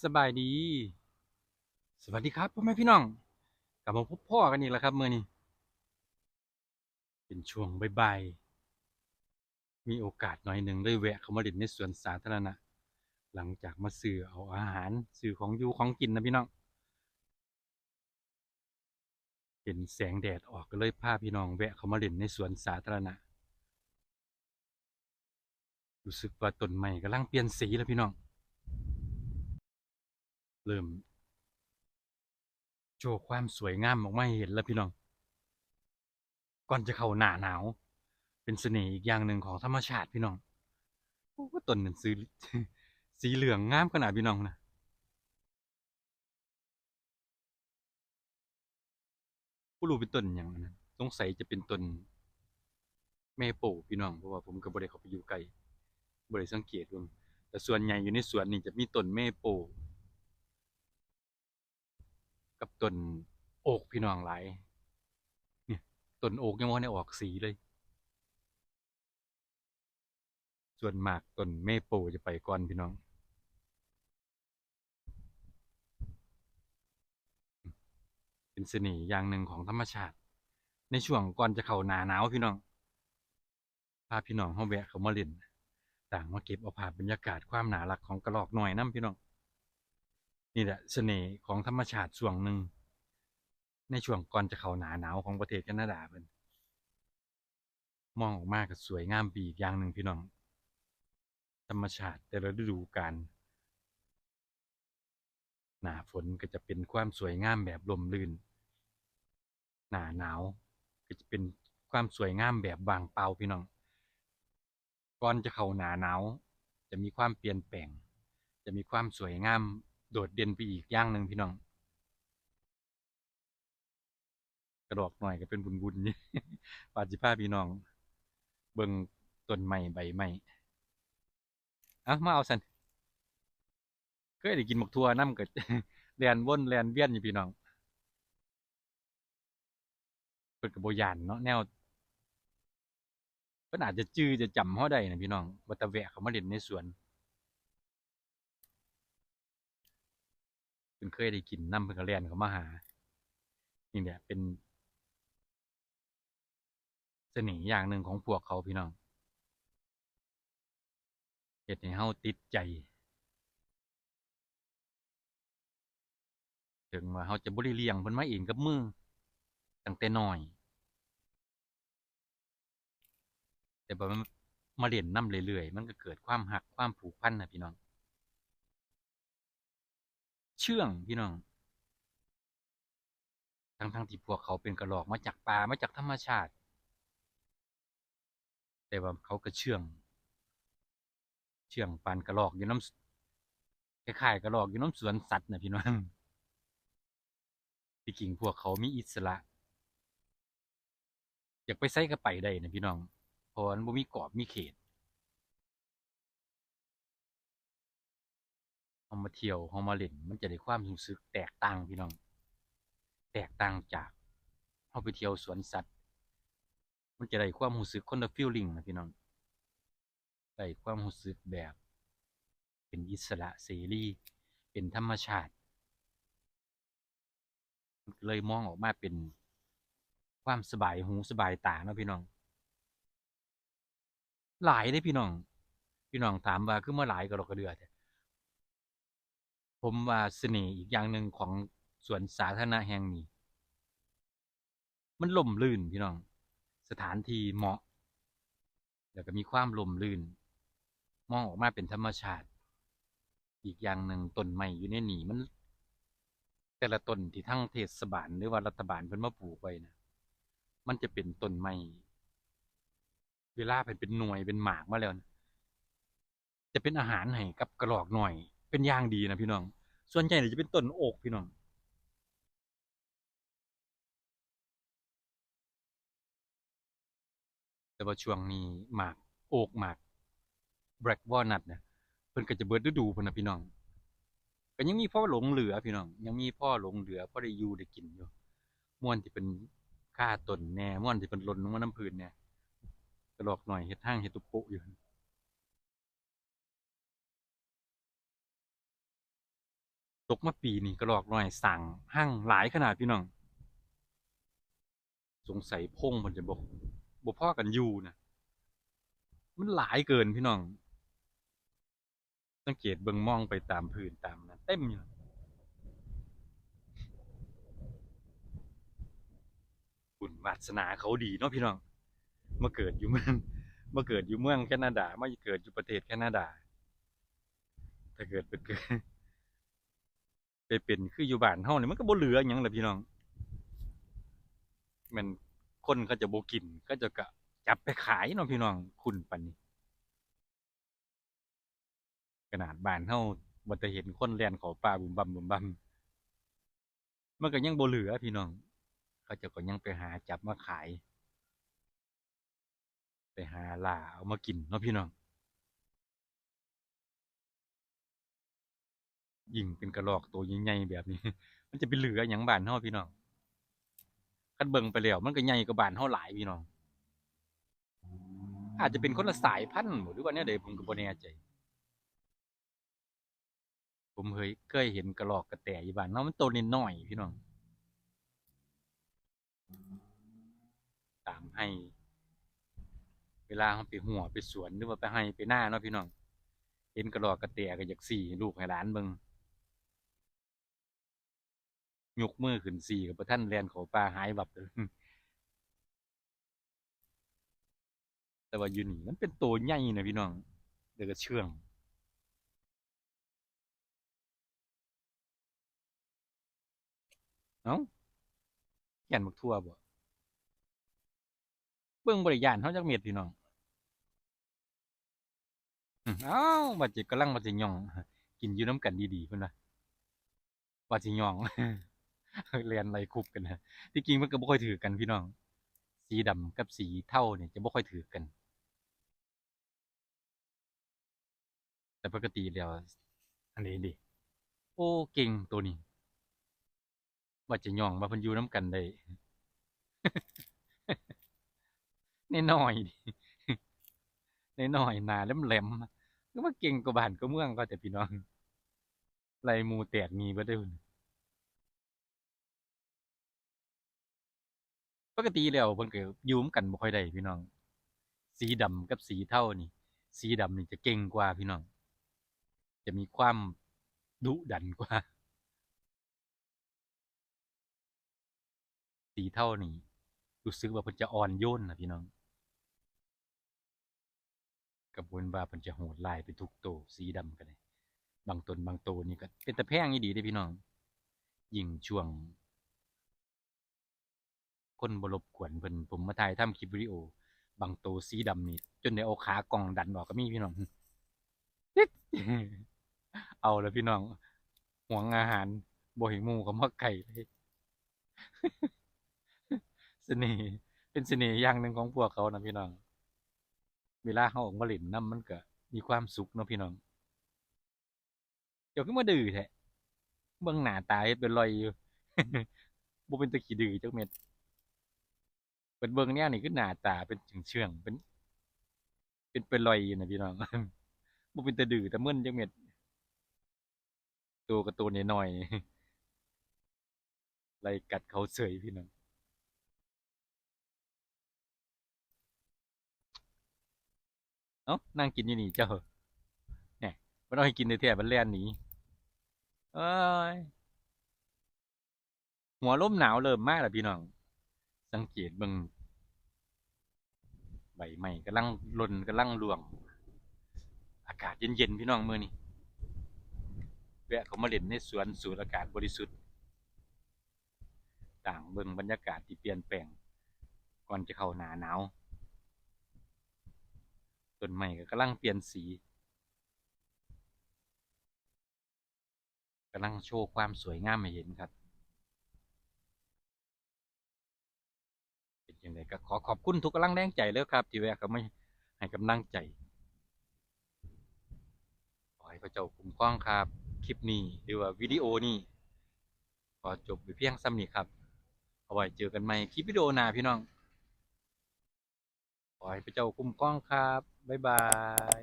ສະບາຍດີ ສະຫວັດດີຄັບ ພໍ່ແມ່ພີ່ນ້ອງ ກັບມາພົບພໍ້ກັນອີກແລ້ວຄັບມື້ນີ້ ເປັນຊ່ວງບ່າຍໆ ມີໂອກາດໜ້ອຍໜຶ່ງ ເລີຍແວະເຂົ້າມາຫຼິ້ນໃນສວນສາທາລະນະ ຫຼັງຈາກມາຊື້ເອົາອາຫານ ຊື້ຂອງຢູ່ຂອງກິນນະພີ່ນ້ອງ. ເຫັນແສງແດດອອກ ກໍເລີຍພາພີ່ນ້ອງແວະເຂົ້າມາຫຼິ້ນໃນສວນສາທາລະນະ. ຮູ້ສຶກວ່າຕົ້ນໄມ້ກຳລັງປ່ຽນສີແລ້ວພີ່ນ້ອງ ເລີ່ມໂຊຄວາມສວຍງາມອອກມາໃຫ້ເຫັນແລ້ວພີ່ນ້ອງ ກ່ອນຈະເຂົ້າໜ້າໜາວ ເປັນສະເໜ່ອີກຢ່າງໜຶ່ງຂອງທຳມະຊາດພີ່ນ້ອງ. ໂອ້ ຕົ້ນນັ້ນສີ ສີເຫຼືອງງາມຂະໜາດພີ່ນ້ອງນະ. ບໍ່ຮູ້ເປັນຕົ້ນຫຍັງອັນນັ້ນ ສົງໄສຈະເປັນຕົ້ນເມໂປພີ່ນ້ອງ ເພາະວ່າຜົມກໍບໍ່ໄດ້ເຂົ້າໄປຢູ່ໃກ້ ບໍ່ໄດ້ສັງເກດເບິ່ງ ແຕ່ສ່ວນໃຫຍ່ຢູ່ໃນສວນນີ້ຈະມີຕົ້ນເມໂປ ກັບຕົ້ນໂອກພີ່ນ້ອງຫຼາຍ. ນີ້ ຕົ້ນໂອກຍັງບໍ່ທັນໄດ້ອອກສີເລີຍ. ສ່ວນມາກຕົ້ນເມໂປຈະໄປກ່ອນພີ່ນ້ອງ ເປັນສະເໜ່ຢ່າງໜຶ່ງຂອງທຳມະຊາດ ໃນຊ່ວງກ່ອນຈະເຂົ້າໜ້າໜາວພີ່ນ້ອງ ພາພີ່ນ້ອງເຮົາແວະເຂົ້າມາຫຼິ້ນ ຕ່າງມາເກັບເອົາພາບບັນຍາກາດຄວາມໜ້າຮັກຂອງກະລອກນ້ອຍນຳພີ່ນ້ອງ. ນີ້ແຫຼະສະເໜ່ຂອງທຳມະຊາດຊ່ວງໜຶ່ງ ໃນຊ່ວງກ່ອນຈະເຂົ້າໜ້າໜາວຂອງປະເທດແຄນາດາເພິ່ນ ມອງອອກມາກໍສວຍງາມໄປອີກຢ່າງໜຶ່ງພີ່ນ້ອງ. ທຳມະຊາດແຕ່ລະລະດູການ ໜ້າຝົນກໍຈະເປັນຄວາມສວຍງາມແບບຮົ່ມລື່ນ ໜ້າໜາວກໍຈະເປັນຄວາມສວຍງາມແບບວ່າງເປົ່າພີ່ນ້ອງ. ກ່ອນຈະເຂົ້າໜ້າໜາວ ຈະມີຄວາມປ່ຽນແປງ ຈະມີຄວາມສວຍງາມໂດດເດັ່ນໄປອີກຢ່າງໜຶ່ງພີ່ນ້ອງ. ກະດອກໜ້ອຍກໍເປັນວຸ້ນໆ ວ່າຊິພາພີ່ນ້ອງເບິ່ງຕົ້ນໄມ້ໃບໄມ້. ເອົາ ມາເອົາຊັ້ນ ເຄີຍໄດ້ກິນໝາກຖົ່ວນຳ ກໍແລ່ນວົນແລ່ນວຽນຢູ່ພີ່ນ້ອງ. ເພິ່ນກໍບໍ່ຢ້ານເນາະ ແນວ ເພິ່ນອາດຈະຈື່ຈະຈຳເຮົາໄດ້ນະພີ່ນ້ອງ ວ່າແຕ່ແວະເຂົ້າມາຫຼິ້ນໃນສວນ ເພິ່ນເຄີຍໄດ້ກິນນຳ ເພິ່ນກໍແລ່ນເຂົ້າມາຫາ. ນີ້ແຫຼະເປັນສະເໜ່ຢ່າງໜຶ່ງຂອງພວກເຂົາພີ່ນ້ອງ ເຮັດໃຫ້ເຮົາຕິດໃຈ. ເຖິງວ່າເຮົາຈະບໍ່ໄດ້ລ້ຽງເພິ່ນມາເອງກັບມືຕັ້ງແຕ່ນ້ອຍ ແຕ່ວ່າມັນມາຫຼິ້ນນຳເລື້ອຍໆ ມັນກໍເກີດຄວາມຮັກຄວາມຜູກພັນນະພີ່ນ້ອງ. ເຊື່ອງພີ່ນ້ອງ ທັງໆທີ່ພວກເຂົາເປັນກະລອກມາຈາກປ່າ ມາຈາກທຳມະຊາດ ແຕ່ວ່າເຂົາກໍເຊື່ອງ ເຊື່ອງປານກະລອກຢູ່ນຳ ຄ້າຍໆກະລອກຢູ່ນຳສວນສັດນະພີ່ນ້ອງ. ທີ່ຈິງພວກເຂົາມີອິດສະຫຼະ ຢາກໄປໃສກໍໄປໄດ້ນະພີ່ນ້ອງ ເພາະວ່າມັນບໍ່ມີກອບມີເຂດ. ເຮົາມາທ່ຽວ ເຮົາມາຫຼິ້ນ ມັນຈະໄດ້ຄວາມຮູ້ສຶກແຕກຕ່າງພີ່ນ້ອງ ແຕກຕ່າງຈາກເຮົາໄປທ່ຽວສວນສັດ ມັນຈະໄດ້ຄວາມຮູ້ສຶກຄົນລະຟີລລິ້ງນະພີ່ນ້ອງ ໄດ້ຄວາມຮູ້ສຶກແບບເປັນອິດສະຫຼະເສລີ ເປັນທຳມະຊາດ ມັນກໍເລີຍມອງອອກມາເປັນຄວາມສະບາຍຫູສະບາຍຕາເນາະພີ່ນ້ອງ. ຫຼາຍເດ້ພີ່ນ້ອງ ພີ່ນ້ອງຖາມວ່າຄືມາຫຼາຍກະລອກກະເດືອແທ້? ຜົມວ່າສະເໜ່ອີກຢ່າງໜຶ່ງຂອງສວນສາທາລະນະແຫ່ງນີ້ ມັນຮົ່ມລື່ນພີ່ນ້ອງ ສະຖານທີ່ເໝາະ ແລ້ວກໍມີຄວາມຮົ່ມລື່ນ ມອງອອກມາເປັນທຳມະຊາດ. ອີກຢ່າງໜຶ່ງ ຕົ້ນໄມ້ຢູ່ໃນນີ້ມັນ ແຕ່ລະຕົ້ນທີ່ທາງເທດສະບານ ຫຼືວ່າລັດຖະບານເພິ່ນມາປູກໄວ້ນະ ມັນຈະເປັນຕົ້ນໄມ້ ເວລາເພິ່ນເປັນໜ່ວຍເປັນໝາກມາແລ້ວນະ ຈະເປັນອາຫານໃຫ້ກັບກະລອກນ້ອຍເປັນຢ່າງດີນະພີ່ນ້ອງ. ສ່ວນໃຫຍ່ຈະເປັນຕົ້ນໂອກພີ່ນ້ອງ. ແຕ່ວ່າຊ່ວງນີ້ໝາກໂອກ ໝາກແບລັກວອລນັດນະ ເພິ່ນກໍຈະເບິດລະດູພຸ້ນນະພີ່ນ້ອງ. ກໍຍັງມີພໍຫຼົງເຫຼືອພີ່ນ້ອງ ຍັງມີພໍຫຼົງເຫຼືອ ພໍໄດ້ຢູ່ໄດ້ກິນຢູ່. ມ່ວນທີ່ເພິ່ນຄາຕົ້ນແດ່ ມ່ວນທີ່ເພິ່ນຫຼົ່ນລົງມານຳພື້ນແດ່ ກະລອກນ້ອຍເຮັດຮັງເຮັດຕຸໂປະຢູ່. ຕົກມາປີນີ້ກະລອກນ້ອຍສ້າງຮັງຫຼາຍຂະໜາດພີ່ນ້ອງ. ສົງໄສໂພງເພິ່ນຈະບໍ່ ບໍ່ພໍກັນຢູ່ນະ ມັນຫຼາຍເກີນພີ່ນ້ອງ. ສັງເກດເບິ່ງ ມອງໄປຕາມພື້ນຕາມນັ້ນເຕັມຢູ່. ບຸນວາດສະໜາເຂົາດີເນາະພີ່ນ້ອງ ມາເກີດຢູ່ເມືອງ ມາເກີດຢູ່ເມືອງແຄນາດາ ມາເກີດຢູ່ປະເທດແຄນາດາ. ຖ້າເກີດໄປເກີດ ໄປເປັນຄືຢູ່ບ້ານເຮົານີ້ ມັນກໍບໍ່ເຫຼືອຫຍັງລະພີ່ນ້ອງ. ແມ່ນຄົນເຂົາເຈົ້າບໍ່ກິນ ເຂົາເຈົ້າກໍຈັບໄປຂາຍເນາະພີ່ນ້ອງ ຂຸ້ນປານນີ້. ຂະໜາດບ້ານເຮົາ ວ່າແຕ່ເຫັນຄົນແລ່ນເຂົ້າປ່າບຶມບຳບຶມບຳ ມັນກໍຍັງບໍ່ເຫຼືອພີ່ນ້ອງ. ເຂົາເຈົ້າກໍຍັງໄປຫາຈັບມາຂາຍ ໄປຫາລ່າເອົາມາກິນເນາະພີ່ນ້ອງ. ຍິ່ງເປັນກະລອກໂຕໃຫຍ່ໆແບບນີ້ ມັນຈະໄປເຫຼືອຫຍັງບ້ານເຮົາພີ່ນ້ອງ. ຄັນເບິ່ງໄປແລ້ວ ມັນກໍໃຫຍ່ກວ່າບ້ານເຮົາຫຼາຍພີ່ນ້ອງ. ອາດຈະເປັນຄົນລະສາຍພັນບໍ ຫຼືວ່າແນວໃດ ຜົມກໍບໍ່ແນ່ໃຈ. ຜົມເຄີຍ ເຄີຍເຫັນກະລອກກະແຕຢູ່ບ້ານເຮົາ ມັນໂຕນ້ອຍໆພີ່ນ້ອງ. ຕາມໄຮ່ ເວລາເຮົາໄປຮົ້ວໄປສວນ ຫຼືວ່າໄປໄຮ່ໄປນາເນາະພີ່ນ້ອງ ເຫັນກະລອກກະແຕກໍຢາກຊີ້ໃຫ້ລູກໃຫ້ຫຼານເບິ່ງ. ຍົກມືຂຶ້ນຊີ້ກໍບໍ່ທັນ ແລ່ນເຂົ້າປ່າຫາຍວັບ. ແຕ່ວ່າຢູ່ນີ້ມັນເປັນໂຕໃຫຍ່ນະພີ່ນ້ອງ ແລ້ວກໍເຊື່ອງ. ເອົ້າ ແກ່ນບັກຖົ່ວບໍ? ເບິ່ງບໍ່ໄດ້ຢ້ານເຮົາຈັກເມັດພີ່ນ້ອງ. ອືມ ອ້າວ ວ່າຊິ ກຳລັງວ່າຊິຍ່ອງ ກິນຢູ່ນຳກັນດີໆ ເພິ່ນວ່າ ວ່າຊິຍ່ອງ ແລ່ນໄລ່ຄຸບກັນນະ. ທີ່ຈິງເພິ່ນກໍບໍ່ຄ່ອຍຖືກກັນພີ່ນ້ອງ ສີດຳກັບສີເທົານີ້ຈະບໍ່ຄ່ອຍຖືກກັນ. ແຕ່ປົກກະຕິແລ້ວ ອັນນີ້ເດ ໂອ້ ເກັ່ງໂຕນີ້ ວ່າຈະຍ່ອງວ່າເພິ່ນຢູ່ນຳກັນໄດ້ ນ້ອຍໆ ນ້ອຍໆ ໜ້າແຫຼມໆ ຄືວ່າເກັ່ງກວ່າບ້ານກວ່າເມືອງເຂົາແທ້ພີ່ນ້ອງ ໄລ່ໝູ່ແຕກໜີເບິດເດ້. ປົກກະຕິແລ້ວເພິ່ນກໍຢູ່ນຳກັນບໍ່ຄ່ອຍໄດ້ພີ່ນ້ອງ ສີດຳກັບສີເທົານີ້ ສີດຳນີ້ຈະເກັ່ງກວ່າພີ່ນ້ອງ ຈະມີຄວາມດຸດັນກວ່າ. ສີເທົານີ້ຮູ້ສຶກວ່າເພິ່ນຈະອ່ອນໂຍນນະພີ່ນ້ອງ. ກໍບໍ່ແມ່ນວ່າເພິ່ນຈະໂຫດຮ້າຍໄປທຸກໂຕ ສີດຳກໍໄດ້ ບາງຕົນບາງໂຕນີ້ກໍເປັນຕາແພງອີ່ຫຼີເດ້ພີ່ນ້ອງ. ຍິ່ງຊ່ວງຄົນບໍ່ລົບກວນເພິ່ນ ຜົມມາຖ່າຍທຳຄລິບວິດີໂອ ບາງໂຕສີດຳນີ້ ຈົນໄດ້ເອົາຂາກ້ອງດັນອອກກໍມີພີ່ນ້ອງ. ເອົາລະພີ່ນ້ອງ ຫວງອາຫານ ບໍ່ໃຫ້ໝູ່ເຂົ້າມາໃກ້ເລີຍ. ສະເໜ່ ເປັນສະເໜ່ຢ່າງໜຶ່ງຂອງພວກເຂົານະພີ່ນ້ອງ ເວລາເຮົາອອກມາຫຼິ້ນນຳ ມັນກະມີຄວາມສຸກເນາະພີ່ນ້ອງ. ເຈົ້າຄືມາດື້ແທ້ ເບິ່ງໜ້າຕາເຮັດເປັນລ່ອຍຢູ່ ບໍ່ເປັນຕາຂີ້ດື້ຈັກເມັດ. ເພິ່ນເບິ່ງແນວນີ້ຄືໜ້າຕາເປັນເຊື່ອງໆ ເປັນ ເປັນໄປລ່ອຍຢູ່ນະພີ່ນ້ອງ ບໍ່ເປັນຕາດື້ຕາເມີນຈັກເມັດ. ໂຕກໍໂຕນ້ອຍໆ ໄລ່ກັດເຂົາເສີຍພີ່ນ້ອງ. ເອົ້າ ນັ່ງກິນຢູ່ນີ້ເຈົ້າ ແນ່ ບໍ່ຕ້ອງໃຫ້ກິນແທ້ໆ ມັນແລ່ນໜີ. ໂອ້ຍ ຫົວລົມໜາວເລີ່ມມາແລ້ວພີ່ນ້ອງ ສັງເກດເບິ່ງ ໃບໄມ້ກຳລັງຫຼົ່ນກຳລັງລ່ວງ ອາກາດເຢັນໆ ພີ່ນ້ອງ ມື້ນີ້ ແວະເຂົ້າມາຫຼິ້ນໃນສວນສູດອາກາດບໍລິສຸດ ຕ່າງເບິ່ງບັນຍາກາດທີ່ປ່ຽນແປງ ກ່ອນຈະເຂົ້າໜ້າໜາວ. ຕົ້ນໄມ້ກໍກຳລັງປ່ຽນສີ ກຳລັງໂຊຄວາມສວຍງາມໃຫ້ເຫັນຄັກ. ເປັນຈັ່ງໃດກໍຂໍຂອບຄຸນທຸກກຳລັງແຮງໃຈເລີຍຄັບ ທີ່ແວະເຂົ້າມາໃຫ້ກຳລັງໃຈ. ຂໍໃຫ້ພະເຈົ້າຄຸ້ມຄອງຄັບ. ຄລິບນີ້ ຫຼືວ່າວິດີໂອນີ້ ຂໍຈົບໄປພຽງສ່ຳນີ້ຄັບ. ເອົາໄວ້ເຈີກັນໃໝ່ຄລິບວິດີໂອໜ້າພີ່ນ້ອງ. ຂໍໃຫ້ພະເຈົ້າຄຸ້ມຄອງຄັບ. ບາຍບາຍ.